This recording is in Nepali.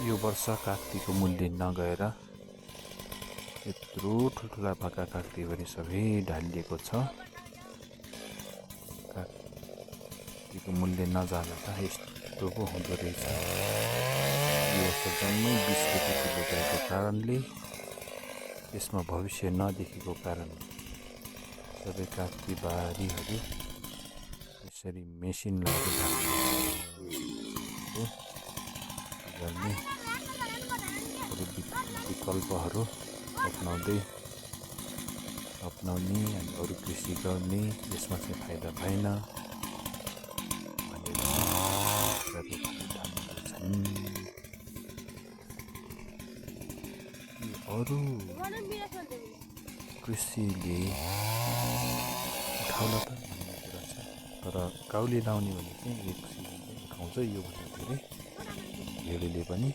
यो वर्ष कागतीको मूल्य नगएर यत्रो ठुल्ठुला भएका कागतीहरू सबै ढालिएको छ। कागतीको मूल्य नजाँदा त यस्तो पो हुँदो रहेछ। यो वर्ष जम्मै 20 रुपियाँ किलो गएको कारणले, यसमा भविष्य नदेखेको कारणले सबै कागती बारीहरू यसरी मेसिन लगाएर गर्ने अरू विकल्पहरू अपनाउने अनि अरू कृषि गर्ने, यसमा चाहिँ फाइदा भएन भनेर ठानेछन्। अरू कृषिले उठाउला त भन्ने कुरा छ, तर काउली लाउने भने चाहिँ एक सिजन उठाउँछ, योभन्दा धेरै भेडीले पनि